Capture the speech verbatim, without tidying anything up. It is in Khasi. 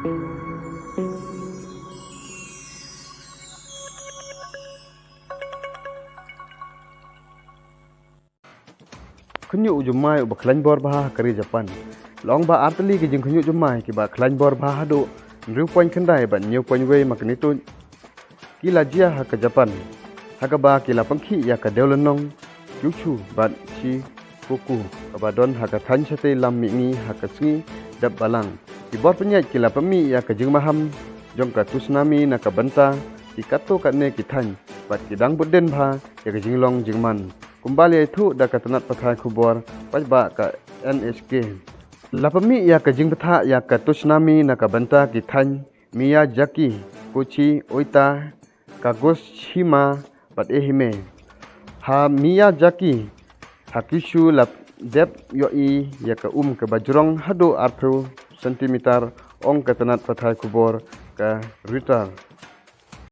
Khynñiuh jummai uba khlaiñ bor bha ha ka ri Japan. La ong ba artylli ki jingkhynñiuh jummai kiba khlaiñ bor bha haduh hynriew point khyndai bad hynñiew point wei magnitude ki la jia ha ka Japan, ha kaba ki la pynkhiah ïa ka dewlynnong Kyushu bad Shikoku kaba don ha ka thaiñ shatei lam mihngi ha ka sngi dep balang. Ki bor pynïaid ki la pynmih ïa ka jingmaham jong ka tsunami na ka bynta ki katto katne ki thaiñ bad ki dang bud dien bha ïa ka jinglong jingman, kumba la ïathuh da ka tnat pathai khubor paidbah ka N H K. La pynmih ïa ka jingbthah ïa ka tsunami na ka bynta ki thaiñ Miyazaki, Kochi, Oita, Kagoshima bad Ehime. Ha Miyazaki, ha Kyushu la dep ïohi ïa ka um kaba jrong haduh arphew centimeter, ong ka tnat pathai khubor ka Reuters.